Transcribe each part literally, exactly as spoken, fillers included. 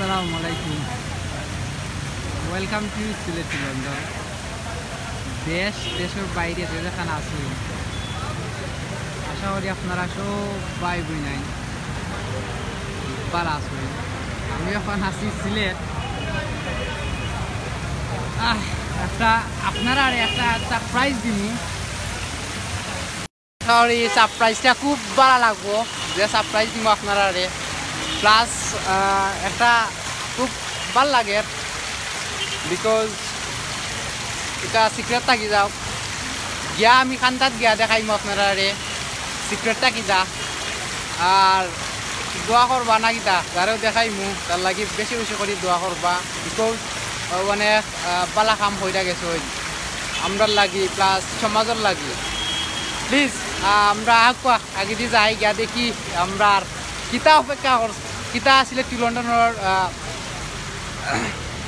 আসসালামু আলাইকুম। Welcome to Sylheti লন্ডন। দেশ, দেশর বাইরে যে যেখান আছইন, আশা করি আপনারা সব ভাই বইনাইন ভালা আছইন। আমি অখন আছি সিলেট। আহ, একটা আপনারারে একটা সারপ্রাইজ দিমু। আশা করি সারপ্রাইজটা খুব ভালা লাগবো, যে সারপ্রাইজ দিমু আপনারারে। প্লাস একটা খুব ভালা লাগের, বিকজ ইটা সিক্রেট থাকি যাউক। গিয়া আমি কান্দাত গিয়া দেখাইমু আপনারারে সিক্রেটটা কিতা। আর দোয়া করবা না কিতা, যারেও দেখাইমু তার লাগি বেশি বেশি করি দোয়া করবা, বিকজ অনেক আহ, ভালা কাম কইরা গেছইন আমরার লাগি, প্লাস সমাজর লাগি। প্লিজ, আহ, আমরা আগুয়া আগেদি যাই, গিয়া দেখি আমরার কিতা অপেক্ষা কর-, কিতা সিলেটি লন্ডনর, আহ,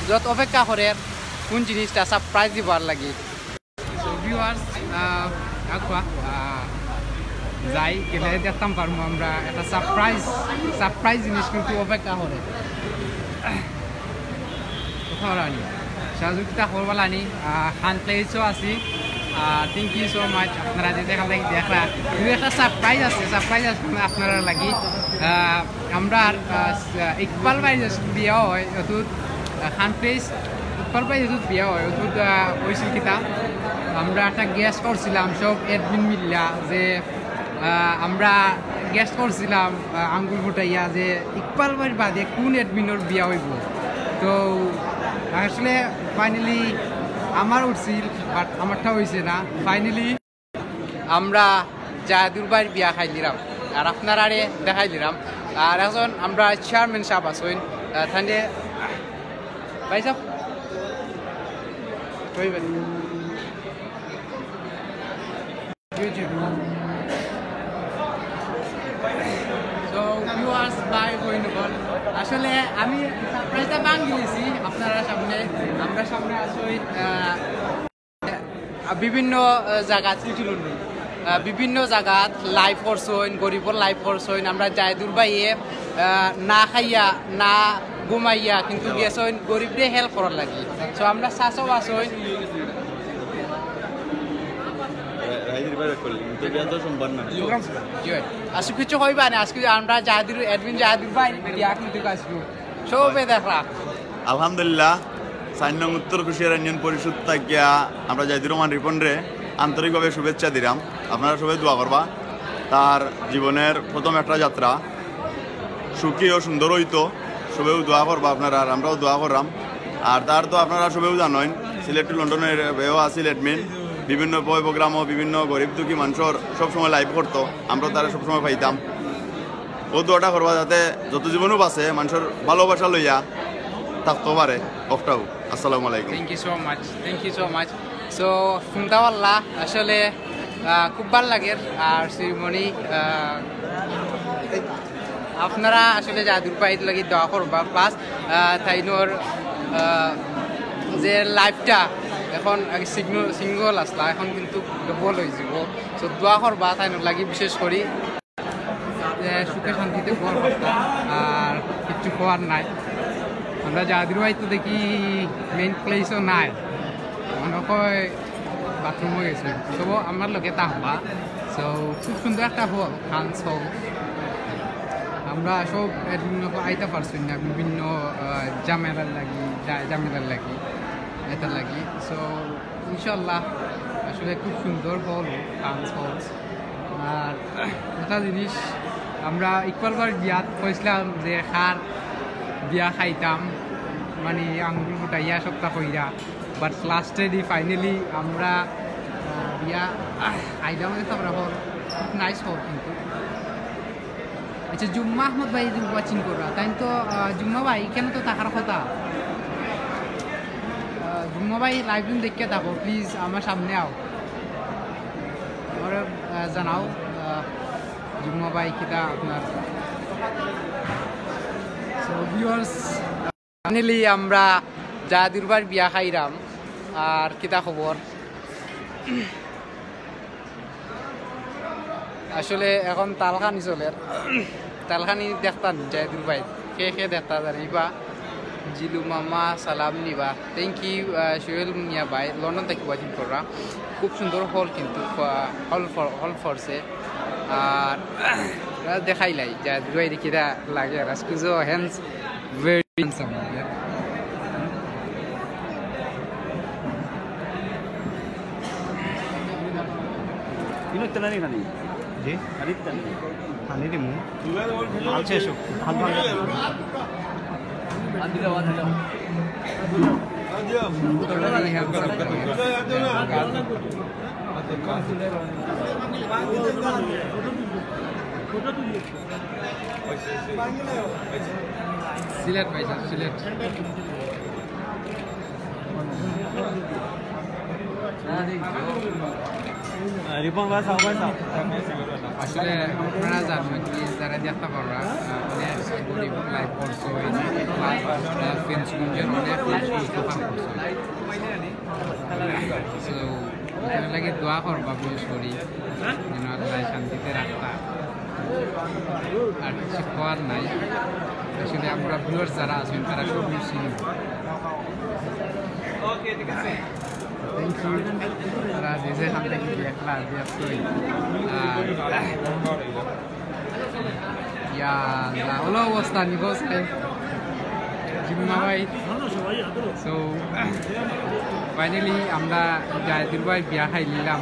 যত অপেক্ষা করের কোন জিনিসটা সারপ্রাইজ দিবার লাগি। So, ভিউয়ার্স, আহ, আগুয়া, আহ, যাই, গেলে দেখতাম পারমু আমরা একটা সারপ্রাইজ, সারপ্রাইজ জিনিস কিন্তু অপেক্ষা করে। কথা বলানি, সহযোগিতা করবালানি, আহ, খান প্লেসও আছি। আহ, thank you so much, আপনারা যে যেখান থাকি দেখরা। কিন্তু একটা সারপ্রাইজ আছে, সারপ্রাইজ আছে আপনারার লাগি। আহ, আমরার, আহ, ইকবাল ভাই যে বিয়া অয়, অতুত, আহ, খান প্লেস, ইকবাল ভাই যে বিয়া অয়, অতুত, আহ, অইছিল কিতা, আমরা একটা গেস করছিলাম সব অ্যাডমিন মিল্লা যে, আহ, আমরা গেস করছিলাম, আহ, আঙ্গুল ফুটাইয়া যে ইকবাল ভাইর বাদে কোন অ্যাডমিনর বিয়া অইবো। তো আসলে ফাইনালি আমার উঠছিল, বাট আমারটা অইছে না। ফাইনালি আমরা জায়দুর ভাইর বিয়া খাইলিরাম, আর আপনারারে দেখাইলিরাম। আর এখন আমরা চেয়ারম্যান সাব আছইন, আহ, তাইলে ভাই সাব, কইবেন। So, ভিউয়ার্স, ভাই বইন বল, আসলে আমি সারপ্রাইজটা ভাঙ্গি দিছি আপনারা সামনে, আমরা সামনে আছইন, আহ, আহ, বিভিন্ন, আহ, জাগাত, আহ, বিভিন্ন জাগাত লাইভ করছইন, গরিবর লাইভ করছইন। আমরা জায়দুর ভাইয়ে, আহ, না খাইয়া, না ঘুমাইয়া কিন্তু গেছইন গরিবরে হেল্প করার লাগি। So আমরা চাচাও আছইন। রাইজের বাইরে করলি, তো বিয়া তো সোমবার না। জি ভাই। আজকে কিছু কইবা না, আজকে আমরা জায়দুর, অ্যাডমিন জায়দুর ভাই, বিয়া কিন্তু আজকে সবে দেখরা। আলহামদুলিল্লাহ, চার নং উত্তর কুশিয়ারা ইউনিয়ন পরিষদ থাকিয়া আমরা জায়দুর রহমান রিপনরে আন্তরিকভাবে শুভেচ্ছা দিলাম। আপনারা সবে দোয়া করবা, তার জীবনের প্রথম একটা যাত্রা সুখী ও সুন্দর অইতো। সবেউ দোয়া করবা আপনারা, আর আমরাও দোয়া কররাম। আর তার তো আপনারা সবেউ জানইন, সিলেট টু লন্ডনের এও আছিল অ্যাডমিন, বিভিন্ন বয় প্রোগ্রামও বিভিন্ন গরিব দুঃখী মানষর সবসময় লাইভ করতো, আমরা তারে সবসময় পাইতাম। ও দোয়াটা করবা যাতে যত জীবনও বাঁচে, মানষর ভালোবাসা লইয়া থাকতো পারে অখটাউ। আসসালামু আলাইকুম। Thank you so much, thank you so much। So, শুনতা পারলা, আসলে, আহ, খুব ভালা লাগের। আর সেরিমনি, আহ, আপনারা আসলে জায়দুর ভাইর লাগি দোয়া করবা, প্লাস, আহ, তাইনর, আহ, যে লাইফটা এখন আগে সিঙ্গল, সিঙ্গল আসলা, এখন কিন্তু ডবল অইযিবো। So, দোয়া করবা তাইনর লাগি বিশেষ করি। যে সুখে শান্তিতে ঘর করতা, আর কিচ্ছু কওয়ার নাই। আমরা জায়দুর ভাই তো দেখি মেইন প্লেসও নাই, মনে হয় বাথরুমও গেছে। তবু আমার লগে থাকবা। So, খুব সুন্দর একটা হল, খানস হল। আমরা সব অ্যাডমিন আইতা পারছি না, বিভিন্ন, আহ, ঝামেলার লাগি, ঝা-, ঝামেলার লাগি, এটার লাগি। So, ইনশাল্লাহ, আসলে খুব সুন্দর হল, খানস হল। আর একটা জিনিস, আমরা ইকবাল ভাইর বিয়াত কইছিলাম যে কার বিয়া খাইতাম, মানে আঙ্গুল ফুটাইয়া সবটা কইরা, বাট লাস্টেদি ফাইনালি আমরা, আহ, বিয়া, আহ, আইলাম, অনেক তারপরে হল, খুব নাইস হল কিন্তু। আচ্ছা, জুম্মা আহমদ ভাই যদি ওয়াচিং কররা, তাই তো, আহ, জুম্মা ভাই কেন তো থাকার কথা। আহ, জুম্মা ভাই লাইভ দেখিয়া থাকো, প্লিজ আমার সামনে আও, আমারে, আহ, জানাও, আহ, জুম্মা ভাই কিতা আপনার। So, ভিউয়ার্স, ফাইনালি আমরা জায়দুর ভাইর বিয়া খাইরাম, আর কিতা খবর? আসলে এখন তালখানি চলের, তালখানি দেখতা নি জায়দুর ভাই, কে কে দেখতা জানি বা। জিলু মামা সালাম নিবা। Thank you, আহ, সোহেল মিয়া ভাই, লন্ডন থাকি watching কররা। খুব সুন্দর হল কিন্তু, আহ, হল ফর-, হল ফরছে। আর দেখাইলাই যে দুবাই দেখি লাগে আর আজকে যে hands very handsome। ইনো তেলানি খানি? জি? খানি তেলানি? খানি দিমু। আচ্ছা, এসো। হাত ধোয়া যাবে। সিলেট ভাই, সিলেট। রিপন ভাই, সাহেব ভাই, সাহেব। আসলে আপনারা জানেন কি, যারা দেখতে পাররা, আহ, অনেক গরিব লাইফ করছে, আহ, ফেঞ্চুগঞ্জের অনেক মানুষ উপকার করছে। So, এখানে লাগে দোয়া করবা, বিশেষ করি যেন আল্লাহ শান্তিতে রাখতা। আর কিছু করার নাই। আসলে আমরা ভিউয়ার্স যারা আছেন, তারা সব মিশিং। Thank you। তারা যে যেখান থেকে দেখলা, যে আজকে, আহ, ইয়া আল্লাহ, হলো অবস্থা নিব সাহেব। জিম্মা ভাই। So, finally আমরা জাহিদুর ভাই বিয়া খাই নিলাম,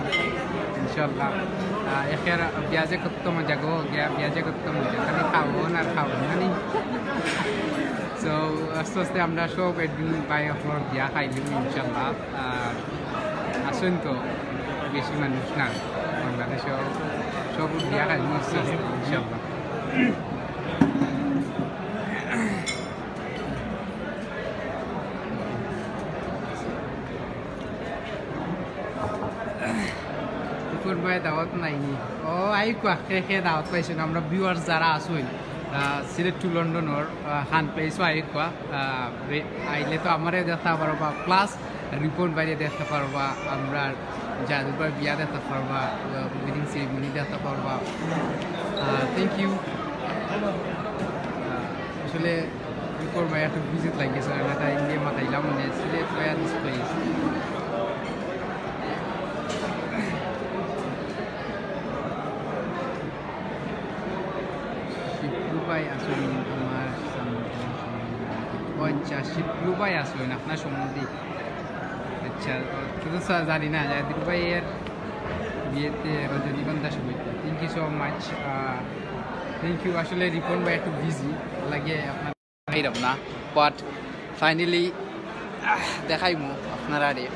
ইনশাল্লাহ। আহ, এখের বিয়া যে কত মজা গো, গিয়া বিয়া যে কত মজা, খালি খাওন আর খাওন, জানি। So, আস্তে আস্তে আমরা সব একদিন ভাই আপনার বিয়া খাইলিম, ইনশাল্লাহ। আর আসুন তো, বেশি মানুষ না, বাংলাদেশও সব বিয়া খাইলিম আস্তে আস্তে, ইনশাল্লাহ। রিপন ভাই দাওয়াত নাইনি? ও, আইকুয়া, খে খে দাওয়াত পাইছইন। আমরা ভিউয়ার্স যারা আছইন, আহ, সিলেট টু লন্ডনর, আহ, খান প্লেসও আইকুয়া, আহ, বে-, আইলে তো আমারে দেখতে পারবা, প্লাস রিপন ভাইরে দেখতে পারবা, আমরা জাহিদুর ভাই বিয়া দেখতে পারবা, আহ, ওয়েডিং সেরিমনি দেখতে পারবা। আহ, thank you। আহ, আসলে রিপন ভাই একটু বিজিত লাগি গেছে, আমি তাই ইন্ডিয়া মাতাইলাম, মানে, সিলেট ভাই আর প্লেস। শিবলু ভাই আসলে আমার সামনে। ও আচ্ছা, শিবলু ভাই আসলে আপনার সম্বন্ধে। আচ্ছা, শুধু স্যার জানি না, জাহিদুর ভাইয়ের বিয়েতে রজনীগন্ধা শুভেচ্ছা। Thank you so much। Ah, thank you। আসলে রিপন ভাই একটু বিজি, লাগে আপনার পাইরাম না, but finally, আহ, দেখাইমু আপনারারে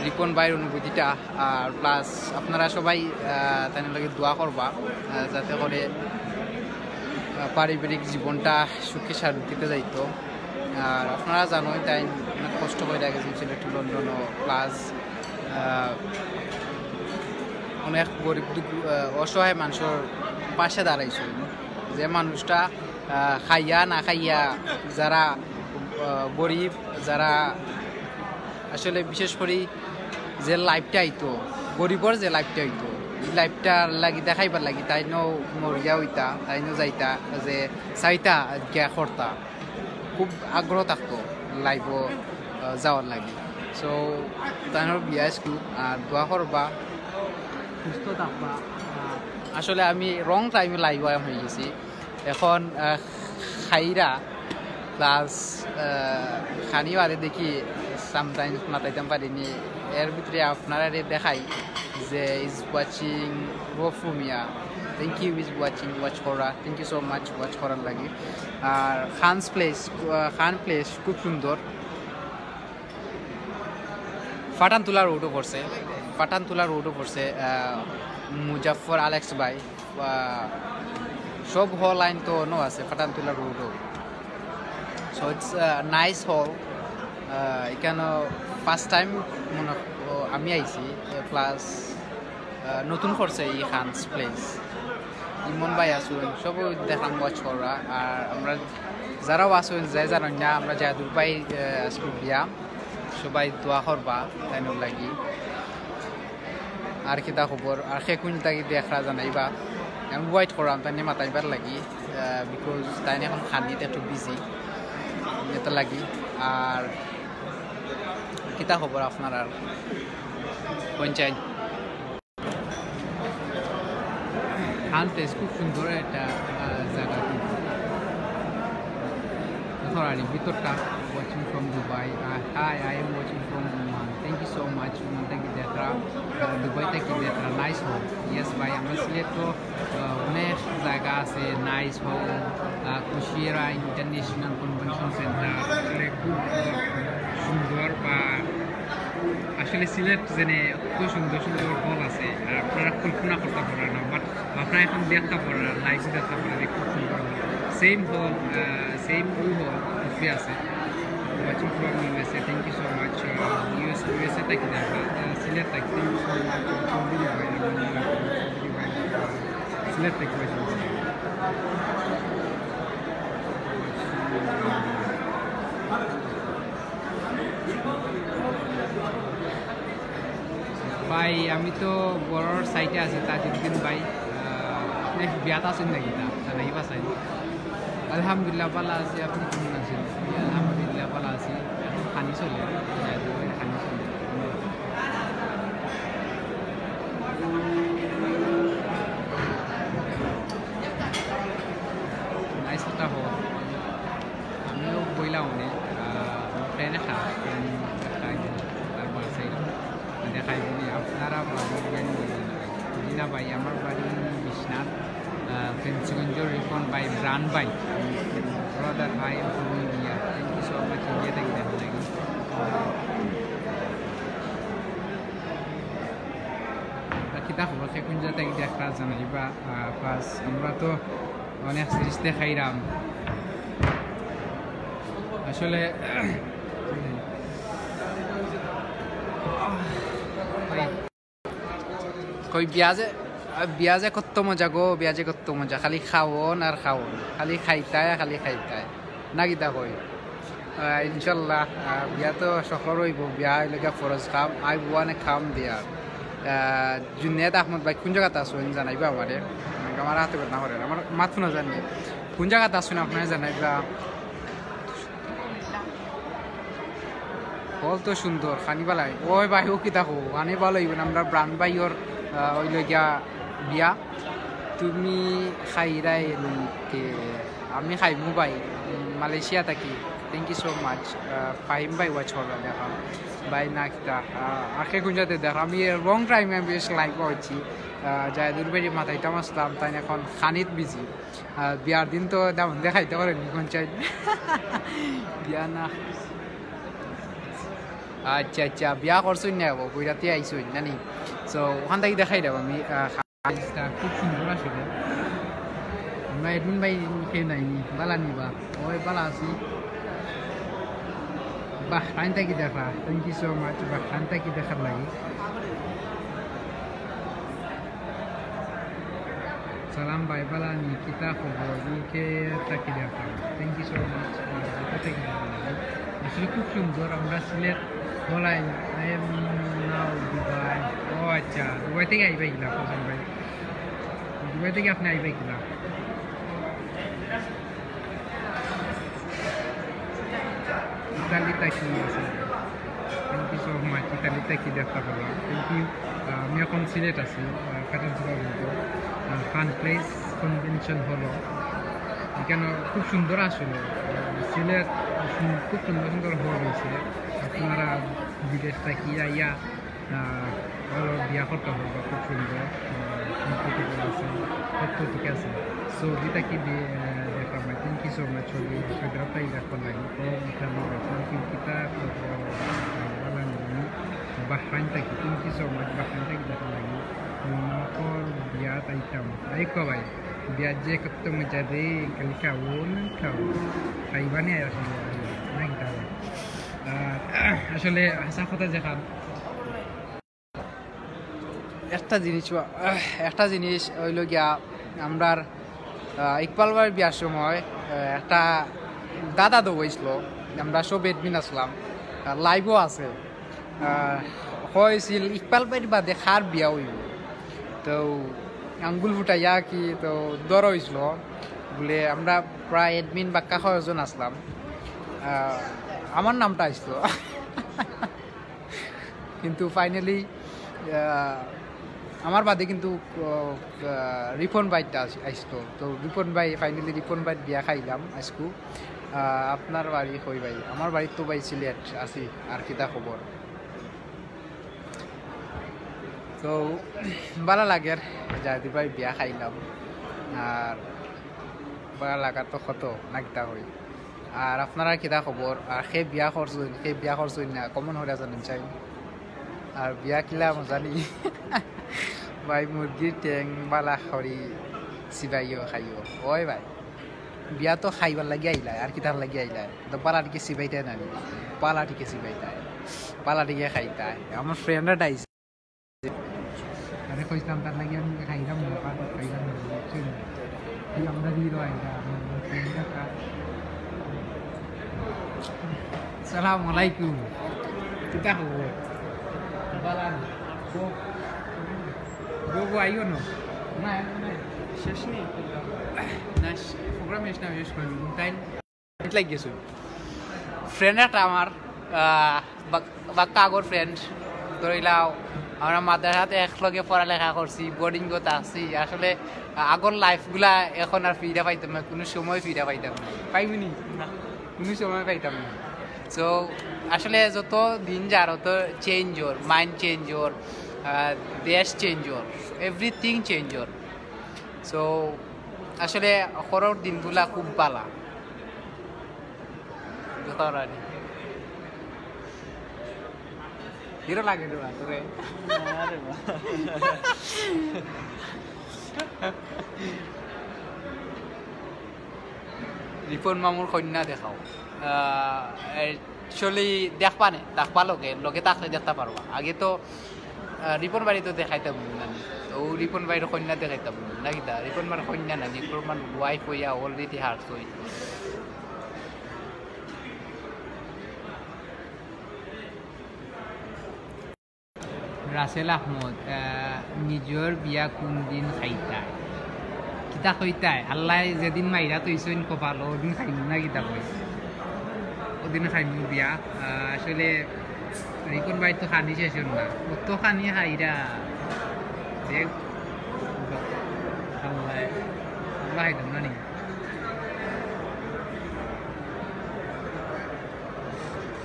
রিপন ভাইর অনুভূতিটা, আর প্লাস আপনারা সবাই, আহ, তাইনর লাগি দোয়া করবা, আহ, যাতে করে, আহ, পারিবারিক জীবনটা সুখে শান্তিতে যাইতো। আর আপনারা জানোই তাই অনেক কষ্ট করে গেছেন সিলেট টু লন্ডনও, প্লাস, আহ, অনেক গরিব দুঃখ, আহ, অসহায় মানুষের পাশে দাঁড়াইছে। যে মানুষটা, আহ, খাইয়া না খাইয়া যারা, আহ, গরিব, যারা আসলে বিশেষ করি যে লাইফটা আইতো, গরিবর যে লাইফটা আইতো, এই লাইফটার লাগি দেখাইবার লাগি তাইনও মরিয়া অইতা, তাইনও যাইতা, যে চাইতা গিয়া করতা, খুব আগ্রহ থাকতো লাইফও, আহ, যাওয়ার লাগি। So, তাইনর বিয়া আইজকু, আর দোয়া করবা, সুস্থ থাকবা। আহ, আসলে আমি রং টাইমে লাইভ অই গেছি। এখন, আহ, খাইরা প্লাস, আহ, খানি বাদে দেখি sometimes মাতাইতাম পারিনি। এর ভিতরে আপনারারে দেখাই যে is watching Rofu Mia। Thank you, is watching, watch করা। Thank you so much watch করার লাগি। আর খানস প্লেস, আহ, খান প্লেস খুব সুন্দর। পাঠানতুলা রোডও পড়ছে, পাঠানতুলা রোডও পড়ছে, আহ, মুজাফর আলেক্স ভাই, আহ, সব হ লাইন তো অনো আছে পাঠানতুলা রোডও। So it's, ah, nice hall। Ah, এখানো ফার্স্ট টাইম মনে হ-, আমি আইছি, প্লাস, আহ, নতুন করছে এই খানস প্লেস। ইমন ভাই আছইন, সব দেখলাম ওয়াচ করা। আর আমরা যারাও আছইন, যে জানইন না, আমরা জাহিদুর ভাই, আহ, আজকে বিয়া, সবাই দোয়া করবা তাইনর লাগি। আর কিতা খবর, আর কে কুন থাকি দেখরা জানাইবা। আমি ওয়েট করাম তাইন মাতাইবার লাগি, আহ, because তাইন এখন খানিত একটু বিজি। এত লাগি। আর কিতা খবর আপনারার? পঞ্চায়েত হান্টেস খুব সুন্দর একটা, আহ, জায়গা কিন্তু। সরানি ভিতরটা, watching from Dubai। Uh, hi, I am watching from Oman. Thank you so much. Oman থাকি দেখরা, আহ, দুবাই থাকি দেখরা, nice hall। Yes ভাই, আমরা সিলেট তো, আহ, অনেক জায়গা আছে, nice hall, আহ, কুশিয়ারা International Convention Center, আসলে খুব, আহ, সুন্দর বা আসলে সিলেট যেনে অত সুন্দর সুন্দর hall আছে, আর আপনারা কল্পনা করতা পাররা না, but আপনারা এখন দেখতা পাররা, live দেখতা পাররা যে খুব সুন্দর hall। Same hall, আহ, same ওই hall, উপরে আছে। Watching from U S A, thank you so much। Ah, U S, U S A থাকি দেখরা, আহ, সিলেট থাকি, thank you so much। Chowdhury ভাই, চৌধুরী ভাই, সিলেট থাকি watching। ভাই, আমি তো বড়র side-এ আছি, তাজউদ্দিন ভাই। আহ, আপনি বিয়াত আছইন নাকি? তা, তা নাই বা চাই। আলহামদুলিল্লাহ, ভালা আছি। আপনি কেমন আছেন? আলহামদুলিল্লাহ, ভালা আছি। এখন খানি চলে, খানি চলে। Nice কথা হোক। আমিও বইলাম অনেক, আহ, আমার friend একটা, friend একটা আইবো, তার বাসায় দেখাইবো নি, আপনারা ভালো জ্ঞান দিবেন। জি না ভাই, আমার বাড়ি বিশ্বনাথ। আহ, ফেঞ্চুগঞ্জর রিপন ভাই, ব্রান ভাই, brother, I am from India, thank you so much, India থাকি দেখা লাগি। আর কিতা খবর, সে কোন জায়গা থাকি দেখরা জানাইবা। আহ, plus আমরা তো অনেক সিরিজ দেখাইরাম আসলে। কই বিয়া যে, বিয়া যে কত মজা গো, বিয়া যে কত মজা, খালি খাওন আর খাওন, খালি খাইতায়, খালি খাইতায়, না কিতা কই? আহ, ইনশাল্লাহ, আহ, বিয়া তো সকলর অইবো, বিয়া অইলো গিয়া ফরজ কাম, I wanna come there। আহ, জুনেদ আহমদ ভাই, কোন জাগাত আছইন জানাইবা আমারে, আমার হাতে কথা না করেন, আমার মাত না জানি কোন জাগাত আছইন, আপনারা জানাইবা। Hall তো সুন্দর, খানি ভালা। ওই ভাই, ও কিতা কও, খানি ভালা অইবো না, আমরা ব্রান ভাইর, আহ, অইলো গিয়া বিয়া। তুমি খাইরায় নিতে? আমি খাইমু ভাই, উম, মালয়েশিয়া থাকি। Thank you so much। আহ, ফাহিম ভাই watch কররা দেখো। ভাই না কিতা, আহ, আখে কোন জাগাত দেখো, আমি long time আমি বেশ live অইছি। আহ, জায়দুর ভাইরে মাতাইতাম আছলাম, তাইন এখন খানিত busy। আর বিয়ার দিন তো তেমন দেখাইতা পারইন নি, কোন চাই? বিয়া না। আচ্ছা, আচ্ছা, বিয়া করছইন না, বইরাতে আইছইন না নি? So, ওখান থাকি দেখাইরাম আমি, আহ, খা-, খুব সুন্দর আসলে। আমরা admin ভাই কে নাইনি, ভালা নি বা? ওই ভালা আছি। বাহরাইন থাকি দেখরা, thank you so much, Bahrain থাকি দেখার লাগি। সালাম ভাই, ভালা নি, কিতা খবর? UK থাকি দেখরা। Thank you so much। আহ, UK থাকি দেখরা। আসলে খুব সুন্দর, আমরা সিলেট বলাই, I am now Dubai। ও আচ্ছা, দুবাই থাকি আইবা কিলা, ফজল ভাই? দুবাই থাকি আপনি আইবা কিলা? ইতালি থাকি আছে। Thank you so much। Italy থাকি দেখরা পারলাম। Thank you। আহ, আমি এখন সিলেট আছি, আহ, কাটান সুপার মধ্যে। আহ, ফান প্লেস কনভেনশন হলো। এখানে খুব সুন্দর আসলে। আহ, সিলেট সুন-, খুব সুন্দর সুন্দর হল অইছে। আপনারা বিদেশ থাকি আইয়া আহ, ভালো বিয়া করতে পারবা, খুব সুন্দর। আহ, comfortable আছে, সব তো ঠিক আছে। So, যেটা কি দিয়ে, আহ, দেখলাম, I thank you so much, Saudi, Saudi Arabia থাকি দেখবার লাগি। তো, এখানে thank you, কিতা, আহ, ভালো লাগলো। বাহরাইন থাকি, thank you so much, Bahrain থাকি দেখবার লাগি। তো, মামাকর বিয়াত আইতাম। আইকো ভাই, বিয়াত যে কত মজা রে, খালি খাওন, খাওন। খাইবা নি আর আসলে, নাকি তাহলে? আহ, আসলে হাছা কথা যেখান একটা জিনিস বা-, একটা জিনিস অইলো গিয়া, আমরার, আহ, ইকবাল ভাইর বিয়ার সময়, আহ, একটা দাদা দৌড়াইছিল, আমরা সব admin আছলাম, আহ, live-ও আছে। আহ, কইছিল ইকবাল ভাইর বাদে কার বিয়া অইবো, তো আঙ্গুল ফুটাইয়া কি তো দৌড়াইছিল বুলে, আমরা প্রায় admin বাক্কা কয়জন আছলাম, আহ, আমার নামটা আসতো। কিন্তু ফাইনালি আমার বাদে কিন্তু রিপন ভাইটা আস- আসতো। তো রিপন ভাই, ফাইনালি রিপন ভাই বিয়া খাইলাম আজকু। আহ, আপনার বাড়ি কই ভাই? আমার বাড়ি তো ভাই সিলেট আছি। আর কিতা খবর? তো ভালা লাগের, জায়দুর ভাই বিয়া খাইলাম। আর ভালা লাগার তো কত না কিতা কই। আর আপনারা কিতা খবর? আর কে বিয়া করছইন, কে বিয়া করছইন না, কমেন্ট করিয়া জানাইন চাই। আর বিয়া কিলা মজা নি? ভাই মুরগির ঠ্যাং ভালা করি চিবাইও খাইও। ওই ভাই, বিয়া তো খাইবার লাগি আইলায়, আর কিতার লাগি আইলায়? তো পালা টিকে চিবাইতায় না নি? পালা টিকে চিবাইতায়, পালা টিকে খাইতায়। আমার ফ্রেন্ডরা ডাইছে। আরে কইছিলাম তার লাগি আমি খাইলাম না, পালা খাইলাম না, বুঝছেন? তুই আমরা হিরো আইলা, আমার ফ্রেন্ডরা খা- সালাম আলাইকুম। কিতা খবর? বালা নি? গো, গো, গো, আইও না। না, এখন নাই। শেষ নি? না, প্রোগ্রাম শেষ না, শেষ করে দিন। তাই লাগি গেছে। ফ্রেন্ড একটা আমার, আহ, বাক-, বাক্কা আগর ফ্রেন্ড। ধরিলাও, আমরা মাদ্রাসাতে একলগে পড়ালেখা করছি, বোর্ডিংও থাকছি। আসলে আগর লাইফগুলা এখন আর ফিরা পাইতাম না, কুনু সময় ফিরা পাইতাম না। পাইবো নি? না। কুনু সময় পাইতাম না। সো আসলে যত দিন যার, তত চেঞ্জ অর, মাইন্ড চেঞ্জ অর, আহ, দেশ চেঞ্জ অর, এভরিথিং চেঞ্জ অর। সো আসলে হকলর দিনগুলা খুব বালা। বুঝতে পারো নি? হিরো লাগে রে বা, তোরে। আরে বা। রিপন মামুর কইন্যা দেখাও। আহ, actually দেখবা নে, দেখবা লগে, লগে থাকলে দেখতা পারবা। আগে তো, আহ, রিপন ভাইরে তো দেখাইতাম না নি। তো ও রিপন ভাইর কইন্যা দেখাইতাম না, না কিতা? রিপন মার কইন্যা না, রিপন মার ওয়াইফ অইয়া already হারছইন। রাসেল আহমদ, আহ, নিজর বিয়া কুন দিন খাইতায়? কিতা কইতায়? আল্লায় যেদিন মাইরা থইছইন কপালো, ওদিন খাইমু না কিতা কই? ওদিন খাইমু বিয়া। আহ, আসলে রিপন ভাই তো খানি শেষ অর না। অত খানি খাইরা। দেখ, আল্লায়, আল্লায় খাইতাম না নি?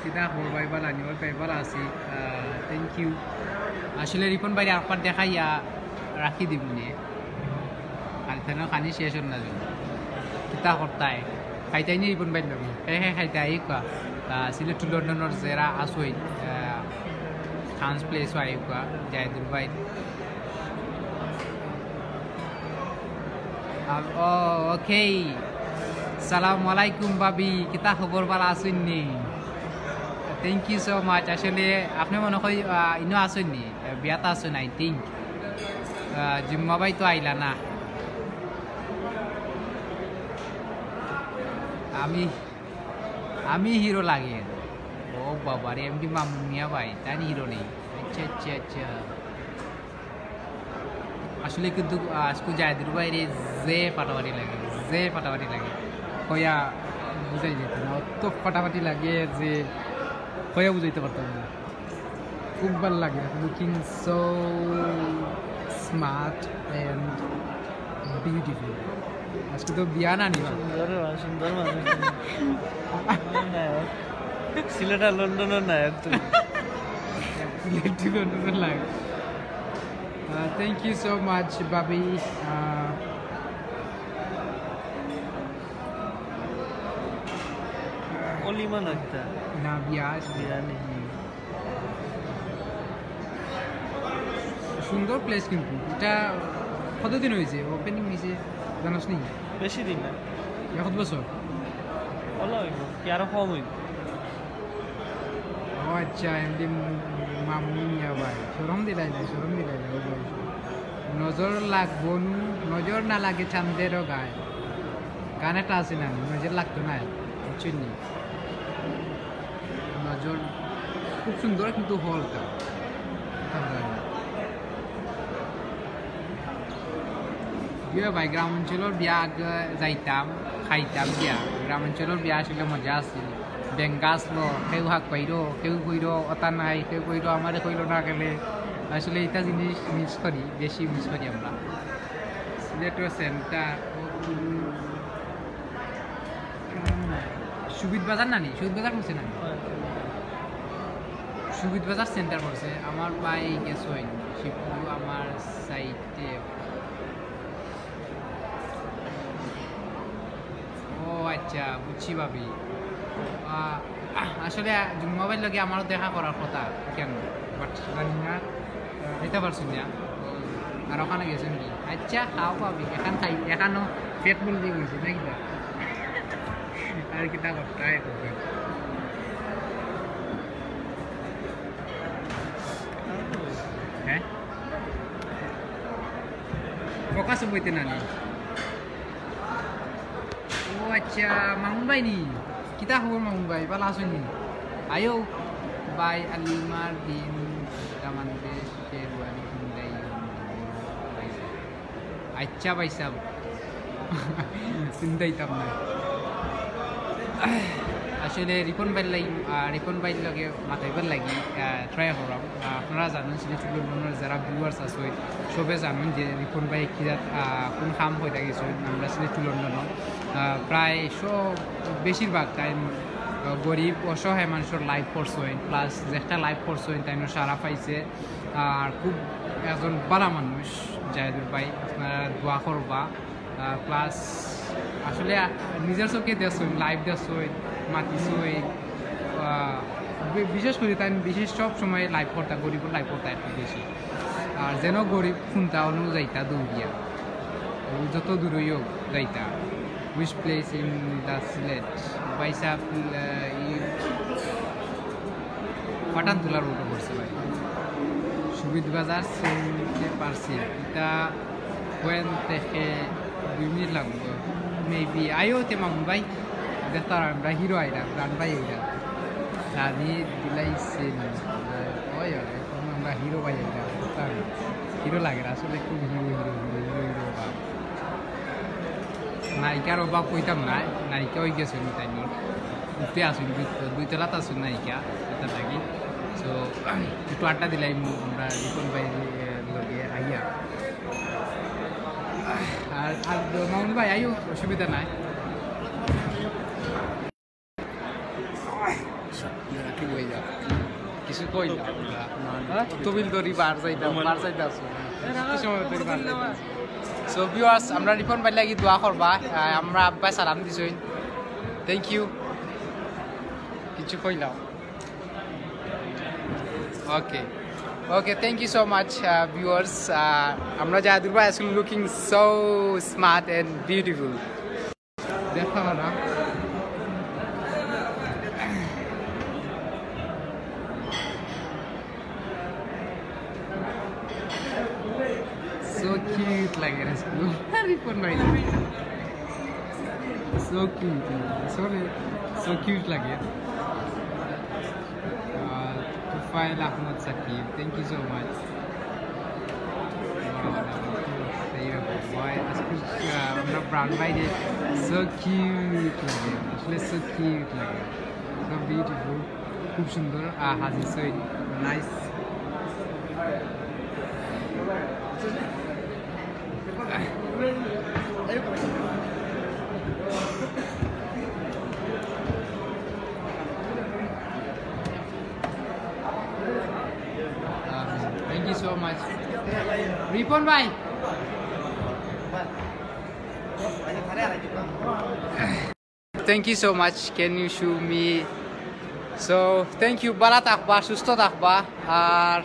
কিতা খবর ভাই, বালা নি? ভাই, ভালা আছি। আহ, thank you। আসলে রিপন ভাইরে আরবার দেখাইয়া রাখি দিমু নে। আর তেন খানি শেষ অর না যে। কিতা করতায়? খাইতায় নি রিপন ভাইর লগে? হে, হে, খাইতায়, এই কওয়া। আহ, সিলেট to লন্ডনর যেরা আছইন, আহ, খানস প্লেসও আইবা, জায়দুর ভাই। আ, ও, ওকে। সালাম আলাইকুম ভাবি, কিতা খবর, বালা আছইন নি? Thank you so much। আসলে আপনে মনে কয়, আহ, ইনো আছইন নি? আহ, বিয়াত আছইন, I think। আহ, জিম্মা ভাই তো আইলা না। আমি, আমি হিরো লাগে। ও বাবা রে, এমডি মামুন মিয়া ভাই, তাইন হিরো নি? আচ্ছা, আচ্ছা, আচ্ছা। আসলে কিন্তু, আহ, আজকু জায়দুর ভাইরে যে ফাটাফাটি লাগে, যে ফাটাফাটি লাগে, কইয়া বুঝাই যেত না। অত ফাটাফাটি লাগে যে কইয়া বুঝাইতে পারতাম না। খুব ভালা লাগে, looking so smart and beautiful। আজকু তো বিয়া না নিবা। সুন্দর, সুন্দর মানুষ। নায়ক। সিলেট আর লন্ডনর নায়ক তুমি। সিলেট to লন্ডনর নায়ক। আহ, thank you so much, ভাবি। আহ, অলিমা না কিতা? না, বিয়া আছে। বিয়া নেই। সুন্দর প্লেস কিন্তু। ইটা কতদিন অইছে ওপেনিং অইছে, জানোস নি? বেশি দিন না। ইয়া কত বছর? অলা অইবো, কি আরো কম অইবো? ও আচ্ছা, এমডি মামুন মিয়া ভাই, শরম দিলাইলা, শরম দিলাইলা, ও ভাই। নজর লাগবো নু, নজর না লাগে চান্দের গায়। গান একটা আছে না, নজর লাগতো না, বুঝছইন নি? নজর খুব সুন্দর, কিন্তু হলটা। ইয়ে ভাই, গ্রাম অঞ্চলর বিয়া আগে যাইতাম, খাইতাম গিয়া। গ্রাম অঞ্চলর বিয়া আসলে মজা আছিল। বেঙ্গা আসলো, কেউ হাক পাইরো, কেউ কইরো ওটা নাই, কেউ কইরো আমারে কইলো না গেলে। আসলে এটা জিনিস মিস করি, বেশি মিস করি আমরা। সিলেটর সেন্টার, সুবিদ বাজার না নি? সুবিদ বাজার পড়ছে না নি? সুবিদ বাজার সেন্টার পড়ছে। আমার ভাই গেছে শিবপুর আমার সাইডে। ও আচ্ছা, বুঝছি ভাবি। আহ, আসলে জুম্মা ভাইর লগে আমারও দেখা করার কথা কেন, বাট জানি না, আহ, আইতে পারছি না। আর ওখানে গেছেন কি? আচ্ছা, খাও ভাবি, এখান খাই, এখানো পেট ভরলে বলছি না কিতা? আর কিতা করতে হয় করতে। হ্যাঁ, ফোকাস বইতে না নি। ও আচ্ছা, মামুন ভাই নি? কিতা খবর মামুন ভাই, ভালা আছইন নি? আয়ো ভাই, আলিমার দিন, দামান্দে, শেরওয়ানি, হুন্ডাই, আচ্ছা ভাই সাহেব, চিন্তা হইতাম না। আসলে রিপন ভাইর লাগি, আহ, রিপন ভাইর লগে মাতাইবার লাগি, আহ, ট্রাই করলাম। আহ, আপনারা জানেন, সিলেট টু লন্ডনর যারা ভিউয়ার্স আছে, সবে জানেন যে রিপন ভাই কি জাত, আহ, কোন কাম হয়ে গেছে। আমরা সিলেট টু লন্ডনও, আহ, প্রায় সব, বেশিরভাগ টাইম, আহ, গরিব অসহায় মানুষের লাইভ করছেন, প্লাস যেটা লাইভ করছেন তাই সারা পাইছে। আর খুব একজন ভালা মানুষ জাহিদুর ভাই, আপনারা দোয়া করবা। আহ, প্লাস আসলে, আহ, নিজের চোখে দেখছইন, লাইভ দেখছইন, মাতিছইন, আহ, বি-, বিশেষ করে তাই বিশেষ সব সময় লাইভ করতা, গরিবর লাইভ করতা একটু বেশি। আর যেন গরিব কোনটা অনু যাইতা দৌড়িয়া, ও যত দূরই হোক যাইতা। Which place in the Sylhet? ভাই সাহেব, আহ, ই পাঠানতলা রোডও পড়ছে ভাই। সুবিদ বাজার চিনতে পারছি, এটা ওখান থেকে দুই মিনিট লাগবো মেবি। আইও তে মামুন ভাই, দেখতাম আমরা হিরো আইরা, গান ভাই আইরা। রানী দিলাইছে না। ওই, ওই, আমরা হিরো ভাই আইরা, দেখতাম। হিরো লাগে আসলে, খুব hero, hero, hero, hero, hero ভাব। নায়িকার অভাব কইতাম না, নায়িকা হয়ে গেছে নি তাই নি। উঠতে আসুন, দুই, দুই তলাত আসুন নায়িকা, এটা থাকি। তো একটু আড্ডা দিলাই মু-, আমরা রিপন ভাই, এ, লগে আইয়া। আর, আর মামুন ভাই আইও, অসুবিধা নাই। কিছু কই না। হ্যাঁ? তবিল দরি বার যাইতাম, বার যাইতাম। কিছু সময় দরি বার যাইতাম। So viewers, আমরা রিপন ভাই লাগি দোয়া করবা। আহ, আমরা আব্বা সালাম দিছইন। Thank you। কিছু কইলাম। Okay. Okay, thank you so much, uh, viewers. Uh, আমরা জাহিদুর ভাই আসলে looking so smart and beautiful. দেখা না। So cute লাগে রে স্কুল। রিপন ভাই। So cute লাগে। Sorry, so cute লাগে। আহ, তুফাইল আহমদ Shakib, thank you so much। Wow, ভাই, আজকে, আহ, আমরা ব্রাউন ভাই যে so cute লাগে, আসলে so cute লাগে, so beautiful, খুব সুন্দর, আহ, হাজি সৈন, nice। Thank you so much. Ripon ভাই। Thank you so much. Can you show me? So, thank you. ভালা থাকবা, সুস্থ থাকবা। আর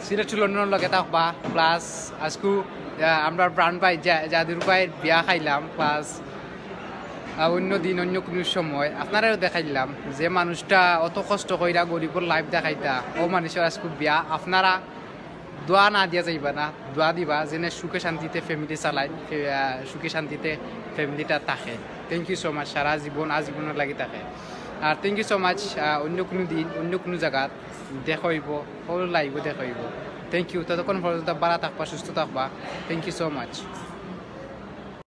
সিলেট টু লন্ডনর লগে থাকবা। Plus আজকু, আহ, আমরা ব্রাউন ভাই, জা-, জাহিদুর ভাইর বিয়া খাইলাম। Plus, আহ, অন্য দিন, অন্য কোনো সময় আপনারাও দেখাইলাম যে মানুষটা অত কষ্ট কইরা গরিবর লাইফ দেখাইতা, ও মানুষর আজকু বিয়া। আপনারা দোয়া না দিয়া যাইবা না, দোয়া দিবা যেন সুখে শান্তিতে ফ্যামিলি চালাইন, ফে-, আহ, সুখে শান্তিতে ফ্যামিলিটা থাকে। Thank you so much। সারা জীবন, আজীবনর লাগি থাকে। আর thank you so much। আহ, অন্য কোনো দিন, অন্য কোনো জাগাত দেখা হইব, হল লাইভও দেখা হইব। Thank you। ততক্ষণ পর্যন্ত ভালা থাকবা, সুস্থ থাকবা। Thank you so much।